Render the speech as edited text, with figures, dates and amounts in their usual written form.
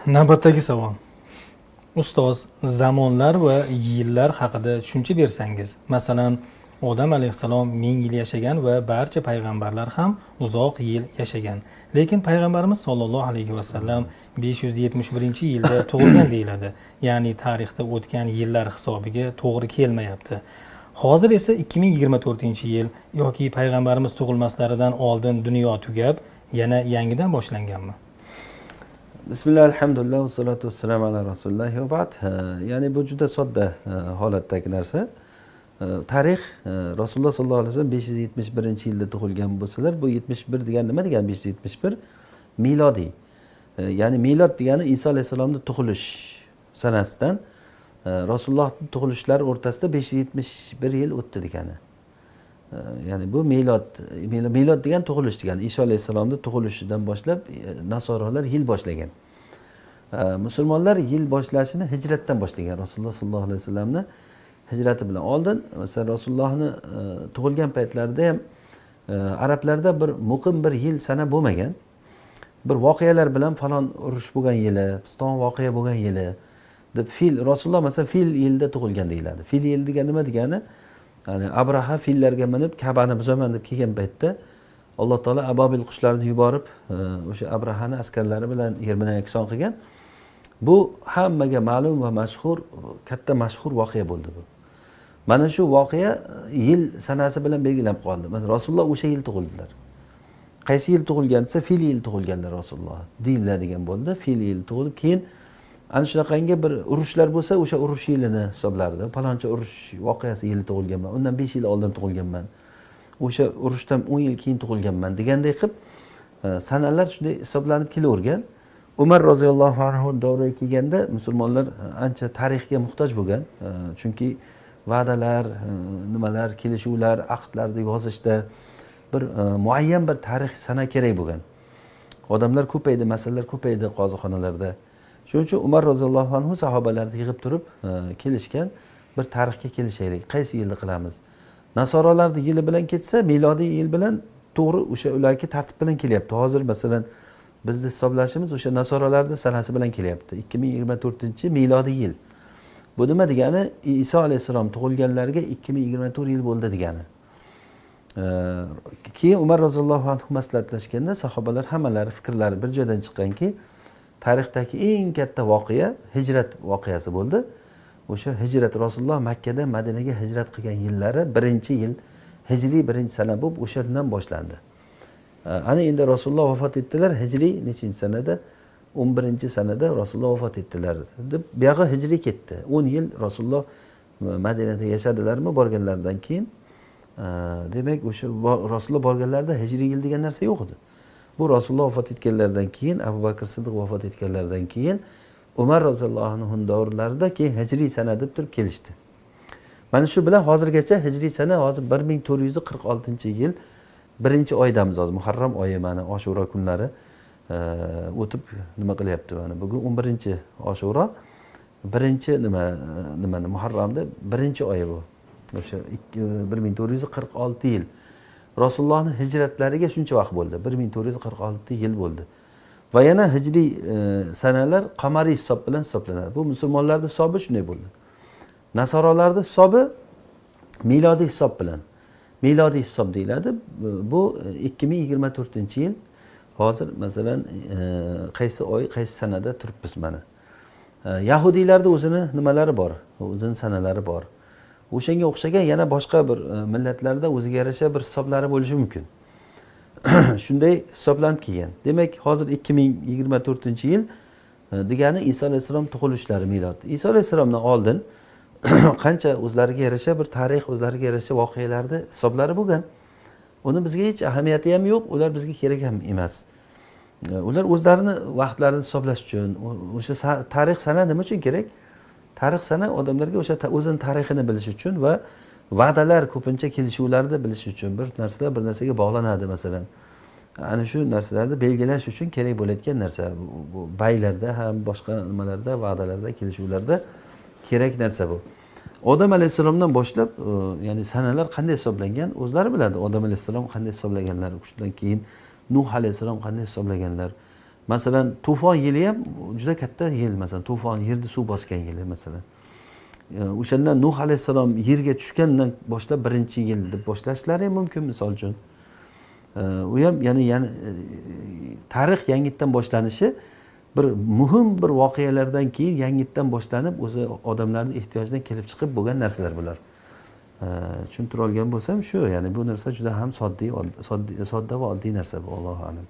Navbatdagi savol. Ustoz, zamonlar va yillar haqida tushuncha bersangiz. Masalan, Odam alayhissalom 1000 yil yashagan va barcha payg'ambarlar ham uzoq yil yashagan. Lekin payg'ambarimiz sollallohu alayhi vasallam 571-yilda tug'ilgan deyiladi. Ya'ni tarixda o'tgan yillar hisobiga to'g'ri kelmayapti. Hozir esa 2024-yil yoki payg'ambarimiz tug'ilmaslaridan oldin dunyo tugab, yana yangidan boshlanganmi? Bismillah, alhamdulillah, vassalotu vassalamu ala rasulilloh va ba'd. Ya'ni bu juda sodda holatdagi narsa. Tarix Rasululloh sollallohu alayhi vasallam 571-yilda tug'ilgan bo'lsalar, bu 71 degani nima degani? 571 milodiy. Ya'ni milod degani Iso alayhissalomni tug'ilish sanasidan Rasulullohni tug'ilishlari o'rtasida 571 yil o'tdi degani. Ya'ni bu milod, milod degani tug'ilish degani. Iso alayhissalomni tug'ilishidan boshlab nasorolar yil boshlagan. Musulmonlar yil boshlashini hijratdan boshlagan, Rasululloh sollallohu alayhi vasallamni hijrati bilan. Oldin, masalan, Rasulullohni tug'ilgan paytlarida ham arablarda bir muqim bir yil sana bo'lmagan. Bir voqealar bilan, falon urush bo'lgan yili, piston voqea bo'lgan yili deb. Fil, Rasululloh, masalan, fil yilida tug'ilgan deyiladi. Fil yili degani nima degani? Ya'ni Abraha fillarga minib, Kabani buzaman deb kelgan paytda Alloh taolo abobil qushlarni yuborib, o'sha Abrahani askarlari bilan yer bilan yakson qilgan. Bu hammaga ma'lum va mashhur, katta mashhur voqea bo'ldi bu. Mana shu voqea yil sanasi bilan belgilanib qoldi. Masalan, Rasululloh o'sha yil tug'ildilar. Qaysi yil tug'ilgan desa, fil yil tug'ilganlar Rasululloh deyiladigan bo'ldi. Fil yil tug'ilib, keyin ana shunaqangi bir urushlar bo'lsa, o'sha urush yilini hisoblardi. Paloncha urush voqeasi yili tug'ilganman, undan 5 yil oldin tug'ilganman, o'sha urushdan 10 yil keyin tug'ilganman deganday qilib sanalar shunday hisoblanib kelavergan. Umar roziyallohu anhu davriga kelganda musulmonlar ancha tarixga muhtoj bo'lgan, chunki va'dalar, nimalar, kelishuvlar, aqdlarni yozishda bir muayyan bir tarix sana kerak bo'lgan. Odamlar ko'paydi, masalalar ko'paydi qozixonalarda. Shuning uchun Umar roziyallohu anhu sahobalarni yig'ib turib kelishgan: bir tarixga kelishaylik, qaysi yilda qilamiz? Nasorolarni yili bilan ketsa, milodiy yil bilan to'g'ri, o'sha ularki tartib bilan kelyapti. Hozir, masalan, bizni hisoblashimiz o'sha nasorolarni sanasi bilan kelyapti, 2024-milodiy yil. Bu nima degani? Iso alayhissalom tug'ilganlariga 2024 yil bo'ldi degani. Keyin Umar roziyallohu anhu maslahatlashganda, sahobalar hammalari fikrlari bir joydan chiqqanki, tarixdagi eng katta voqea hijrat voqeasi bo'ldi. O'sha hijrat, Rasululloh Makkadan Madinaga hijrat qilgan yillari birinchi yil, hijriy birinchi sana bo'lib, o'shandan boshlandi. Ana endi Rasululloh vafot etdilar hijriy nechinchi sanada? 11-sanada Rasululloh vafot etdilar deb, buyog'i hijriy ketdi. 10 yil Rasululloh Madinada yashadilarmi borganlaridan keyin? Demak, o'sha Rasululloh borganlarida hijriy yil degan narsa yo'q edi. Bu Rasululloh vafot etganlaridan keyin, Abu Bakr Siddiq vafot etganlaridan keyin, Umar roziyallohu anhu davrlarida keyin hijriy sana deb turib kelishdi. Mana shu bilan hozirgacha hijriy sana. Hozir 1446-yil birinchi oydamiz, hozir Muharram oyi, mana Oshuro kunlari o'tib nima qilyapti. Mana bugun 11-Oshuro, birinchi nima, nimani, Muharramni birinchi oyi bu. O'sha 1446 yil, Rasulullohni hijratlariga shuncha vaqt bo'ldi, 1446 yil bo'ldi. Va yana hijriy sanalar qamariy hisob bilan hisoblanadi. Bu musulmonlarni hisobi shunday bo'ldi. Nasorolarni hisobi milodiy hisob bilan, milodiy hisob deyiladi. Bu 2024-yil. Hozir, masalan, qaysi oy, qaysi sanada turibmiz mana. Yahudiylarda o'zini nimalari bor, o'zini sanalari bor. O'shanga o'xshagan yana boshqa bir millatlarda o'ziga yarasha bir hisoblari bo'lishi mumkin. Shunday hisoblanib kelgan. Demak, hozir 2024-yil degani Iso alayhissalom tug'ilishlari, milod. Iso alayhissalomdan oldin qancha o'zlariga yarasha bir tarix, o'zlariga yarasha voqealarni hisoblari bo'lgan. Uni bizga hech ahamiyati ham yo'q, ular bizga kerak ham emas. Ular o'zlarini vaqtlarini hisoblash uchun o'sha tarix sana nima uchun kerak? Tarix sana odamlarga o'sha o'zini tarixini bilish uchun va va'dalar, ko'pincha kelishuvlarni bilish uchun, bir narsalar bir narsaga bog'lanadi, masalan, ana shu narsalarni belgilash uchun kerak bo'layotgan narsa. Bu baylarda ham, boshqa nimalarda, va'dalarda, kelishuvlarda kerak narsa bu. Odam alayhissalomdan boshlab ya'ni sanalar qanday hisoblangan, o'zlari biladi. Odam alayhissalom qanday hisoblaganlar, shundan keyin Nuh alayhissalom qanday hisoblaganlar. Masalan, to'fon yili ham juda katta yil, masalan, to'fon, yerni suv bosgan yili masalan. O'shandan Nuh alayhissalom yerga tushgandan boshlab birinchi yil deb boshlashlari ham mumkin, misol uchun. U ham ya'ni tarix yangitdan boshlanishi bir muhim bir voqealardan keyin yangitdan boshlanib, o'zi odamlarning ehtiyojidan kelib chiqib bo'lgan narsalar bular. Tushuntira olgan bo'lsam shu, ya'ni bu narsa juda ham sodda va oddiy narsa bu, Allohu a'lam.